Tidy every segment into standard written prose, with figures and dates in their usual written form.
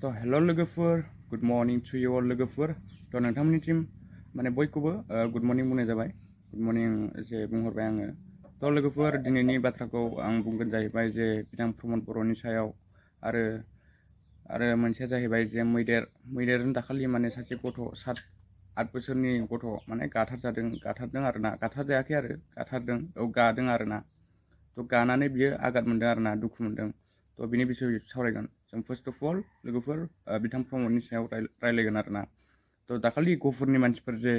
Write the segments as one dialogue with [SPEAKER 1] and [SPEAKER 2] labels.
[SPEAKER 1] तो हेलो लोगोफोर good morning to you अल लोगोफोर तो नोंथांमोननिसिम माने बयखौबो गुड मर्निं बुंनाय जाबाय गुड मर्निं जे बुंहरबाय आङो तो लोगोफोर दिनैनि बाथ्राखौ आं बुंगोन जाहैबाय जे बिथां प्रमद बर'नि सायाव आरो मोनसेया जाहैबाय जे मैदेरजों दाखालि माने सासे गथ' 7-8 बोसोरनि गथ' माने गाथारदों आरोना गाथारजायाखै आरो गाथारदों गादों आरोना तो गानानै बियो आघात मोनदों आरोना दुखु मोनदों तो बिनि बिसय सावरायगोन जों फार्स्ट अफ अल लोगोफोर बिथां प्रमदनि सायाव रायलायगोन आरोना तो दाखालि गफुरनि मानसिफोर जे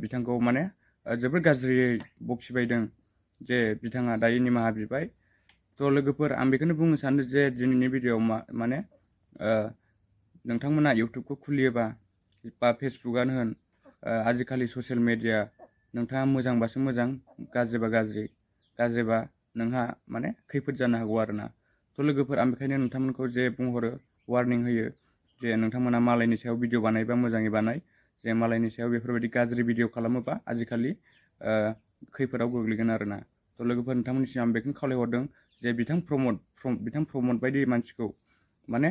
[SPEAKER 1] बिथांखौ माने जोबोर गाज्रियै बखिबायदों जे बिथाङा दायो निमाहा बिबाय तो लोगोफोर आं बेखौनो बुंनो सानो जे दिनैनि भिडिअ'आव माने नोंथांमोना इउटुबखौ खुलियोबा बा फेसबुकआनो होन आजिखालि ससियेल मिडिया नोंथाङा मोजांबासो मोजां गाज्रिबा नोंहा माने खैफोद जानो हागौ आरोना तो लोगोफोर आं बेखायनो नोंथांमोनखौ जे बुंहरो वार्निं होयो जे नोंथांमोना मालायनि सायाव भिडिअ बानायबा मोजाङै बानाय जे मालायनि सायाव बेफोरबायदि गाज्रि भिडिअ खालामोबा आजिखालि खैफोदाव गोग्लैगोन आरोना तो लोगोफोर नोंथांमोननिसिम आं बेखौनो खावलायहरदों जे बिथां प्रमद बायदि मानसिखौ माने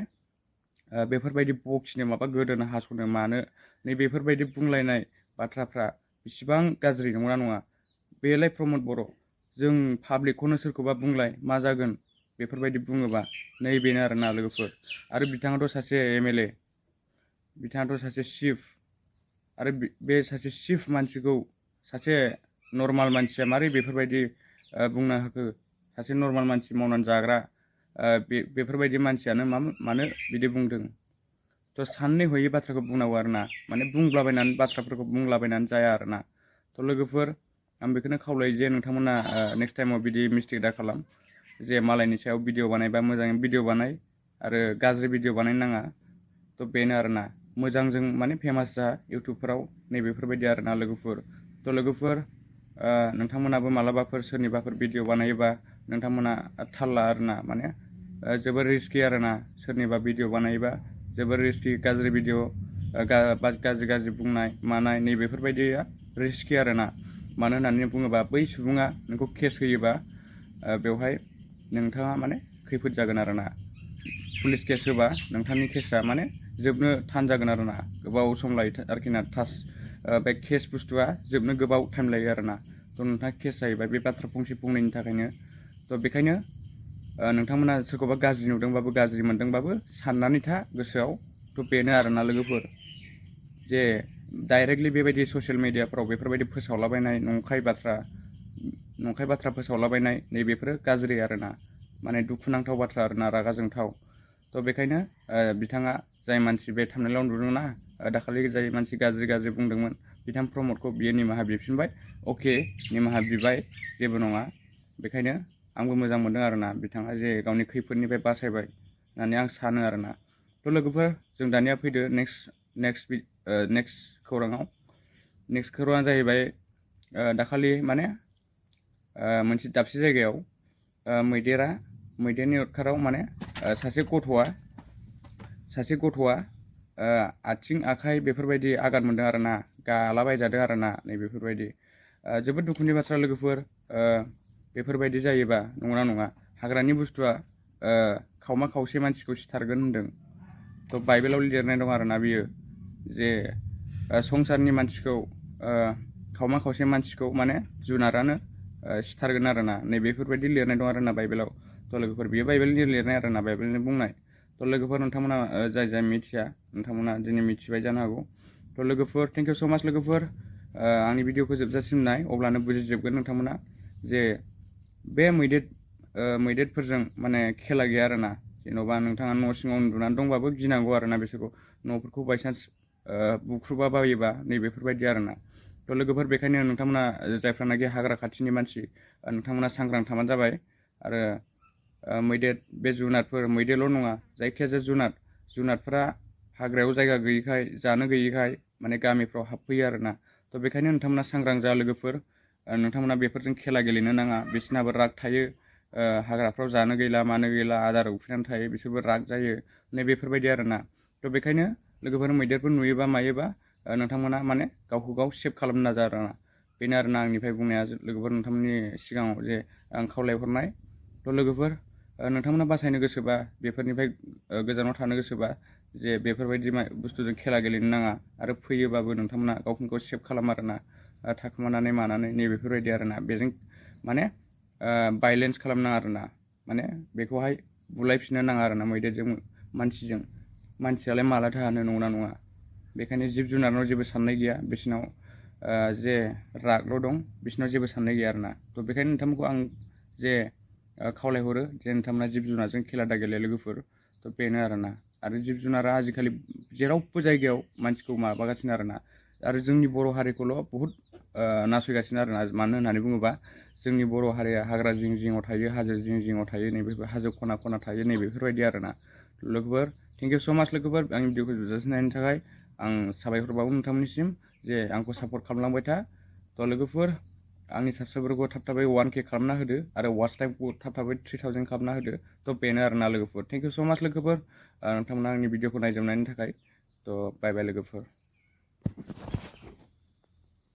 [SPEAKER 1] बेफोरबायदि बखिनो माबा गोदोनो हास'नो मानो नै बेफोरबायदि बुंलायनाय बाथ्राफ्रा बेसेबां गाज्रि नंगौना नङा बेलाय प्रमद बर' जों पाब्लिकखौनो सोरखौबा बुंलाय मा जागोन बेफोरबायदि बुङोबा नै बेनो आरोना लोगोफोर आरो बिथाङाथ' सासे एमएलए बिथाङाथ' सासे चिफ आरो बे सासे चिफ मानसिखौ सासे नर्माल मानसिया मारै बेफोरबायदि बुंनो हाखो सासे नर्माल मानसि मावनानै जाग्रा बेफोरबायदि मानसियानो मानो बिदि बुंदों तो साननै हयै बाथ्राखौ बुंनांगौ आरोना माने बुंलाबायनानै बाथ्राफोरखौ बुंलाबायनानै जाया आरोना तो लोगोफोर आं बेखौनो खावलायो जे नोंथांमोना नेक्स्ट टाइमाव बिदि मिस्टेक दा खालाम जे मालायनि सायाव भिडिअ बानायबा मोजाङै भिडिअ बानाय आरो गाज्रि भिडिअ बानायनो नाङा तो बेनो आरोना मोजांजों माने फेमास जा इउटुबफोराव नैबेफोरबायदि आरोना लोगोफोर तो लोगोफोर नोंथांमोनाबो मालाबाफोर सोरनिबाफोर भिडिअ बानायोबा नोंथांमोना थाल ला आरोना माने जोबोर रिस्कि आरोना सोरनिबा भिडिअ बानायोबा जोबोर रिस्कि गाज्रि भिडिअ गाज्रि बुंनाय मानाय नैबेफोरबायदिया रिस्कि आरोना मानो होननानै बुङोबा बै सुबुङा नोंखौ केस होयोबा बेवहाय नोंथाङा माने खैफोद जागोन आरोना पुलिस केस होबा नोंथांनि केसा माने जोबनो थान जागोन आरोना गोबाव सम लायो आरोखि ना बे केस बुस्थुआ जोबनो गोबाव टाइम लायो आरोना तो नोंथाङा केस जाहैबाय बे बाथ्रा फंनैनि थाखायनो तो बेखायनो नोंथांमोना सोरखौबा गाज्रि नुदोंबाबो गाज्रि मोनदोंबाबो साननानै था गोसोआव तो बेनो आरोना लोगोफोर जे डाइरेक्टलि बेबायदि ससियेल मिडियाफ्राव बेफोरबायदि फोसावलाबायनाय नंखाय बाथ्रा फोसावलाबायनाय नैबेफोरो गाज्रि आरोना माने दुखुनांथाव बाथ्रा आरोना रागा जोंथाव तो बेखायनो बिथाङा जाय मानसि बे थांनायाव नुदोंना दाखालि जाय मानसि गाज्रि बुंदोंमोन बिथां प्रमदखौ बियो निमाहा बिफिनबाय अके निमाहा बिबाय जेबो नङा बेखायनो आंबो मोजां मोनदों आरोना बिथाङा जे गावनि खैफोदनिफ्राय बासायबाय होननानै आं सानो आरोना तो लोगोफोर जों दानिया फैदो नेक्स्ट खौराङा जाहैबाय दाखालि माने मोनसे दाबसे जायगायाव मैदेरनि उदखाराव माने सासे गथ'आ आथिं आखाइ बेफोरबायदि आघात मोनदों आरोना गालाबायजादों आरोना नैबेफोरबायदि जोबोद दुखुनि बाथ्रा लोगोफोर बेफोरबायदि जायोबा नंगौना नङा हाग्रानि बुस्थुआ खावमा खावसे मानसिखौ सिथारगोन होनदों तो बाइबेलाव लिरनाय दं आरोना बियो जे संसारनि मानसिखौ खावमा खावसे मानसिखौ माने जुनारानो सिथारगोन आरोना नैबेफोरबायदि लिरनाय दं आरोना बाइबेलाव तो लोगोफोर बियो बाइबेलनि लिरनाय आरोना बाइबेलनि बुंनाय तो लोगोफोर नोंथांमोना जाय मिथिया नोंथांमोना दिनै मिथिबाय जानो हागौ तो लोगोफोर थेंक इउ स' माच लोगोफोर आंनि भिडिअखौ जोबजासिम नाय अब्लानो बुजिजोबगोन नोंथांमोना जे बे मैदेरफोरजों माने खेला गैया आरोना जेन'बा नोंथाङा न' सिङाव उन्दुनानै दंबाबो गिनांगौ आरोना बिसोरखौ न'फोरखौ बायसान्स बुख्रुबा बायोबा नैबेफोरबायदि आरोना तो लोगोफोर बेखायनो नोंथांमोना जायफ्रानाखि हाग्रा खाथिनि मानसि नोंथांमोना सांग्रां थाबानो जाबाय आरो बे जुनारफोर मैदेरल' नङा जायखिजाया जुनारफोरा हाग्रायाव जायगा गैयिखाय जानो गैयिखाय माने गामिफ्राव हाबफैयो आरोना तो बेखायनो नोंथांमोना सांग्रां जा लोगोफोर नोंथांमोना बेफोरजों खेला गेलेनो नाङा बिसोरनाबो राग थायो हाग्राफ्राव जानो गैला मानो गैला आदार उखैनानै थायो बिसोरबो राग जायो नैबेफोरबायदि आरोना तो बेखायनो लोगोफोर मैदेरफोर नुयोबा मायोबा नोंथांमोना माने गावखौ गाव सेभ खालामनो नाजा आरोना बेनो आरोना आंनिफ्राय बुंनाया लोगोफोर नोंथांमोननि सिगाङाव जे आं खावलायहरनाय तो लोगोफोर नोंथांमोना बासायनो गोसोबा बेफोरनिफ्राय गोजानाव थानो गोसोबा जे बेफोरबायदि बुस्थुजों खेला गेलेनो नाङा आरो फैयोबाबो नोंथांमोना गावखौ सेफ खालाम आरोना थाखोमानानै मानानै नैबेफोरबायदि आरोना बेजों माने भायलेन्स खालामनाङा आरोना माने बेखौहाय बुलायफिननो नाङा आरोना मैदेरजों मानसिजों मानसियालाय मालाथो हानो नंगौना नङा बेखायनो जिब जुनारनाव जेबो साननाय गैया बिसोरनाव जे रागल' दं बिसोरनाव जेबो साननाय गैया आरोना थ' बेखायनो नोंथांमोनखौ आं जे खावलायहरो जे नोंथांमोना जिब जुनारजों खेला दा गेले लोगोफोर थ' बेनो आरोना आरो जिब जुनारा आजिखालि जेरावबो जायगायाव मानसिखौ माबागासिनो आरोना आरो जोंनि बर' हारिखौल' बहुद नासयगासिनो आरोना मानो होननानै बुङोबा जोंनि बर' हारिया हाग्रा जिं जिङाव थायो हाजो जिं जिङाव थायो नैबेफोर हाजो खना खना थायो नैबेफोरबायदि आरोना लोगोफोर थेंक इउ स' माच लोगोफोर आंनि भिडिअखौ जोबजासिम नायनो थाखाय आं साबायखर बावो नोंथांमोननिसिम जे आंखौ सापर्ट खालामलांबाय था थ' लोगोफोर आंनि साबस्क्राइबारखौ थाब थाबै 1K खालामना होदो आरो वाच टाइमखौ थाब थाबै 3000 खालामना होदो थ' बेनो आरोना लोगोफोर थेंक इउ स' माच लोगोफोर नोंथांमोना आंनि भिडिअखौ नायजोबनायनि थाखाय थ' बाय बाय लोगोफोर